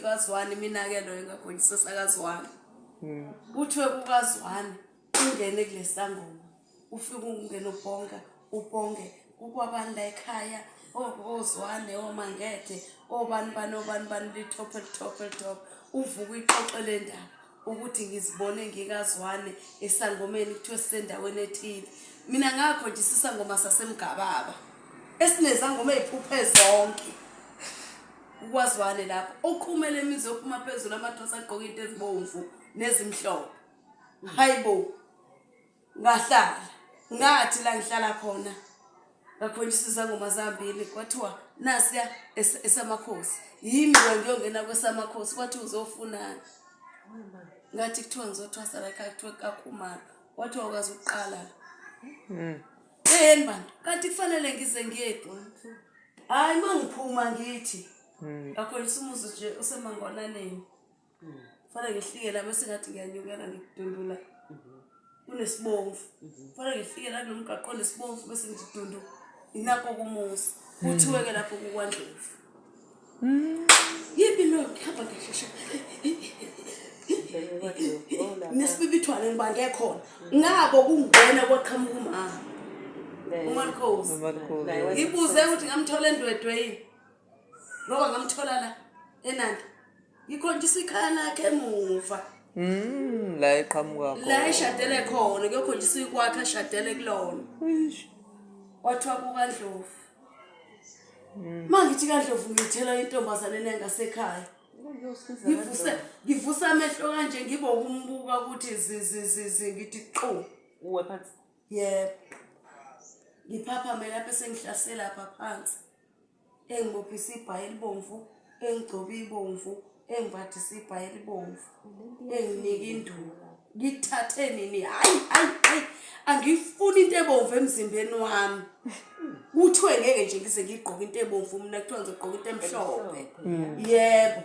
KaZwane, mina-ke loyo ngakhonjiswa sakaZwane. Kuthiwe kukaZwane ungene kule sangoma, ufike ungene ubhonga, ubhonge kukwabani la ekhaya, oZwane, oMangethe, obani bani, obani bani, lithophe lithophe lithophe, uvuke uyixoxe le ndaba ukuthi ngizibone ngikaZwane esangomeni, kuthiwe sisendaweni ethile. Mina ngakhonjiswa isangoma saseMgababa esinezangoma ey'phuphe zonke ukwazwane lapho okhumele imizi yophuma phezulu, amathwasa agqoke into ezibomvu nezimhlophe. Hayi bo, ngahlala ngathi la ngihlala khona ngakhonjiswa izangoma zambili, kwathiwa nasiya esamakhosi. Yimi ke ngiyongena kwesamakhosi, kwathiwa uzofunani? Ngathi kuthiwa ngizothwasa la ekhaya, kuthiwa kaKhumalo, kwathiwa ukwazi ukuqala la. Yeni bantu, kanti kufanele ngize ngiyephi? Hhayi, uma ngiphuma ngithi ngakhonjisa umuzi nje osemangwananeni, kufanele ngehlike la bese ngathi ngiyanyukela ngidundula kunesibomvu, kufanele ngehlike la kunomgaqo onesibomvu bese ngidundu inako kumuzi, kuthiwe-ke lapho kukwaNdlovu. Yiphi lo ngihamba ngisheshe nesibibithwane ngibange khona ngabo kungena kwaqhamuka umama uMarcos. Ngibuze ukuthi ngamthola eNdwedwe yini, ngoba ngamthola la eNanda, ngikhonjisa ikhaya lakhe emuva. La eqhamuka khona. La eshadele khona, kuyokhonjiswa ikwakhe ashadele kulona. Kwathiwa kukaNdlovu. Ma ngithi kaNdlovu ngithela intombazane engasekhaya. Ngivuse ngivusa amehlo kanje, ngibe ukumbuka ukuthi zi ngithi qu. Uwe phansi. Yebo. Ngiphaphame lapho esengihlasela lapha phansi. Engibophisa ibhayi elibomvu, engigcoba ibomvu, engimbathisa ibhayi elibomvu, enginika induku. Ngithathe nini? Hayi hayi hayi, angifuni into ebomvu emzimbeni wami. Kuthiwe ngeke nje ngize ngigqoke into ebomvu mina, kuthiwa ngizogqoka into emhlophe. Yebo.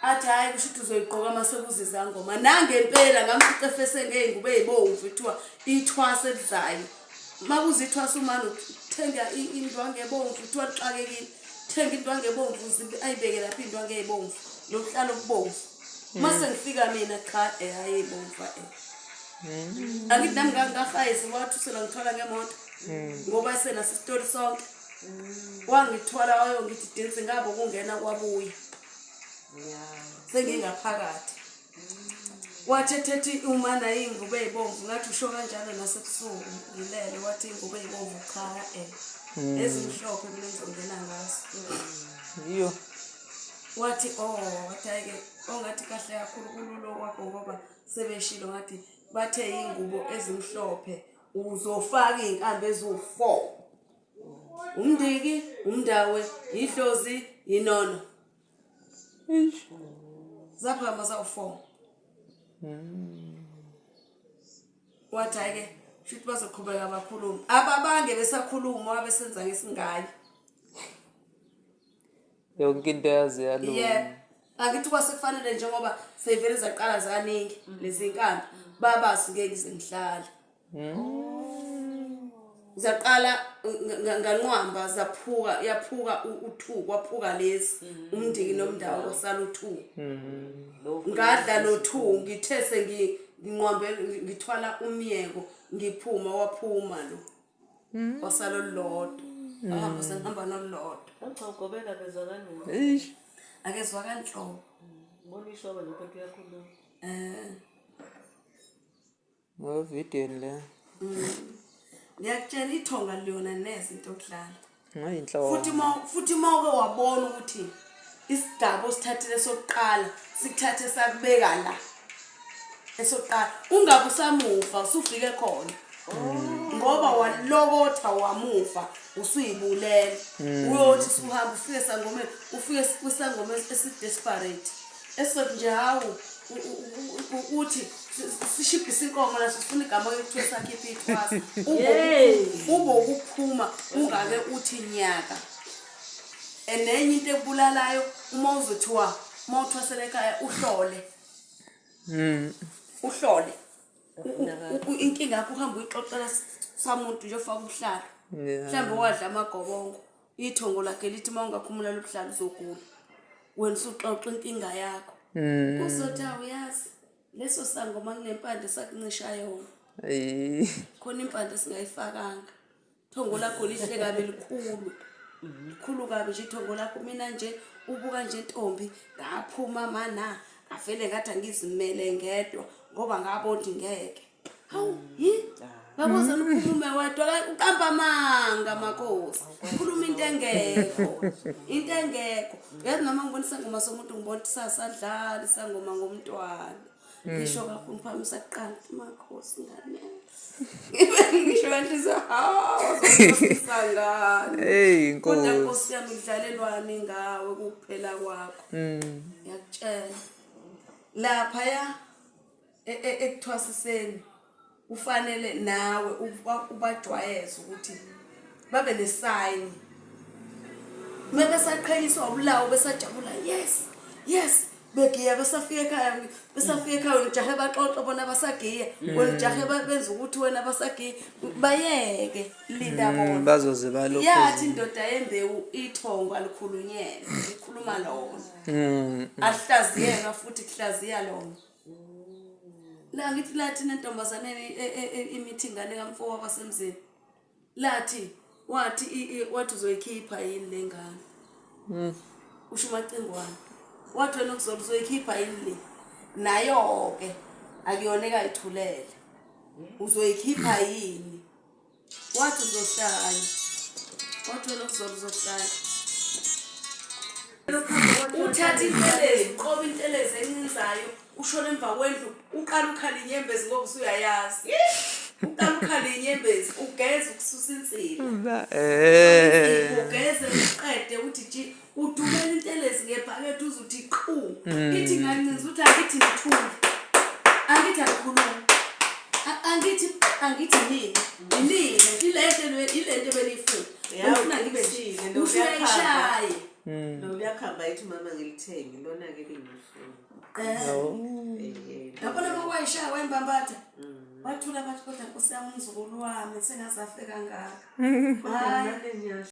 Athi hhayi, kusho ukuthi uzoyigqoka uma sekuza izangoma. Nangempela ngamfica efese ngey'ngubo ey'bomvu, kuthiwa ithwasa elizayo. Uma kuza ithwasa umane uthenga indwangu ebomvu, kuthiwa lixakekile. Thenga indwangu ebomvu, ayibeke lapho indwangu ey'bomvu, nokuhlala okubomvu. Uma sengifika mina, cha, hhayi ey'bomvu eh. Angithi nami ngangahayezi, wathusela ngithwala ngemoto ngoba esenaso isitori sonke. Wangithwala wayongithi dinsi ngabo kungena kwabuya. Sengingaphakathi. Wathi ethethi umana iy'ngubo ey'bomvu, ngathi usho kanjalo nasebusuku ngilele, wathi iy'ngubo ey'bomvu cha eh. Ezimhlophe mina ngizongena ngazo. Iyo. Wathi oh, wathi hhayi-ke ongathi kahle kakhulu kululo kwakho ngoba sebeshilo, ngathi bathe iy'ngubo ezimhlophe uzofaka iy'nkambi eziwu-4. Umndiki, umndawe, idlozi, inono. Zaphakama zawu-4. Wathi hhayi-ke shuthi bazoqhubeka bakhulume. Ababange besakhuluma wabesenza ngesingayi. Yonke into yaze yalunga. Yebo. Angithi kwase kufanele njengoba seyivele zaqala zaningi lezi nkambi, babazi ngeke ngize ngihlale. Zaqala nganqwamba zaphuka, yaphuka u-2, kwaphuka lezi umndiki nomndawo, kwasala u-2. Ngadla lo 2, ngithe senginqwambe ngithwala umyeko ngiphuma, waphuma lo. Wasala olulodwa. Ahamba sengihamba nolulodwa. Cha, ugobela bezwa kanjani? Eish. Akezwa kanhlobo. Ubona ishoba nje kodwa uyakhuluma. Ngovidiyweni le. Ngiyakutshela, ithonga liyona neze into yokudlala. Ngayinhlobo. Futhi uma uke wabona ukuthi isigaba osithathile sokuqala sikuthathe sakubeka la esokuqala, ungabe usamuva usufike khona, ngoba walokotha wamuva usuyibulele. Uyothi usuhamba ufike sangomeni, ufike kwisangoma esi-desperate esizothi nje hawu, uthi sishibhisa inkomo laso, sifuna igama ekuthiwe sakhipha ithwasa. Ube ukuphuma ungake uthi nyaka. And nenye into ekubulalayo, uma uzothiwa uma uthwasela ekhaya uhlole, uhlole inkinga yakho, uhambe uyixoxela samuntu nje ofaka ubuhlalo, mhlawumbe wadla amagobongo, ithongo lakhe lithi uma ungakhumula lobuhlalo uzogula. Wena usuxoxa inkinga yakho. Uzothi awuyazi leso sangoma kunempande sakuncisha yona. Eyi. Khona impande singayifakanga. Thongo lakho lihle kabi likhulu. Likhulu kabi nje ithongo lakho mina nje ubuka nje intombi ngaphuma mana ngavele ngathi angizimele ngedwa ngoba ngabona ukuthi ngeke. Hawu, yi? Babuza ukhulume wedwa uqamba amanga makhosi. Khuluma into engekho. Into engekho. Yazi noma ngibona isangoma somuntu ngibona ukuthi sasadlala isangoma ngomntwana. Ngisho kakhulu phamisa kuqala ukuthi makhosi ngane. Ngisho kanti hawu sangane. Hey Kodwa inkosi. Nkosi yami kudlalelwani ngawe kuphela kwakho. Ngiyakutshela. Lapha ya ekuthwasiseni ufanele nawe ubajwayeze ukuthi babe nesayini. Uma besaqheliswa ubulawo besajabula yes yes begiya besafika ekhaya besafika ekhaya wena ujahe baxoxe bona basagiya wena ujahe benza ukuthi wena basagiya bayeke linda bona. Bazoze balokhu. Yathi indoda yembewu ithongo alikhulunyelwa likhuluma lona. Alihlaziyelwa futhi kuhlaziya lona. La ngithi lathi nentombazaneni imithi ingane kamfowabo wasemzini. Lathi wathi wathi uzoyikhipha yini le ngane. Usho uMacingwane. Wathi wena kuzola uzoyikhipha yini le. Nayo ke akuyona ekayithulele. Uzoyikhipha yini? Wathi uzohlanya. Wathi wena kuzola uzohlanya. Uthatha intelezi, uqoba intelezi encinzayo, ushone emva kwendlu, uqala ukhala inyembezi ngoba usuyayazi. Uqala ukhala inyembezi, ugeze ukususa insila. Ugeze uqede uthi ji, udumela intelezi ngebhakede uze uthi qhu. Ithi ngancinza uthi angithi ngithule. Angithi angikhulumi. Angithi nini? Yinina, ilento beniyifuna. Ufuna ngibe nje. Lo Usho uyayishaye. Lo uyakhamba ethi mama ngilithenge lona ke lingifuna. Yabona uma wayishaya wayembambatha. Wathula bathi kodwa Nkosi yami umzukulu wami sengaze afe kangaka. Hayi.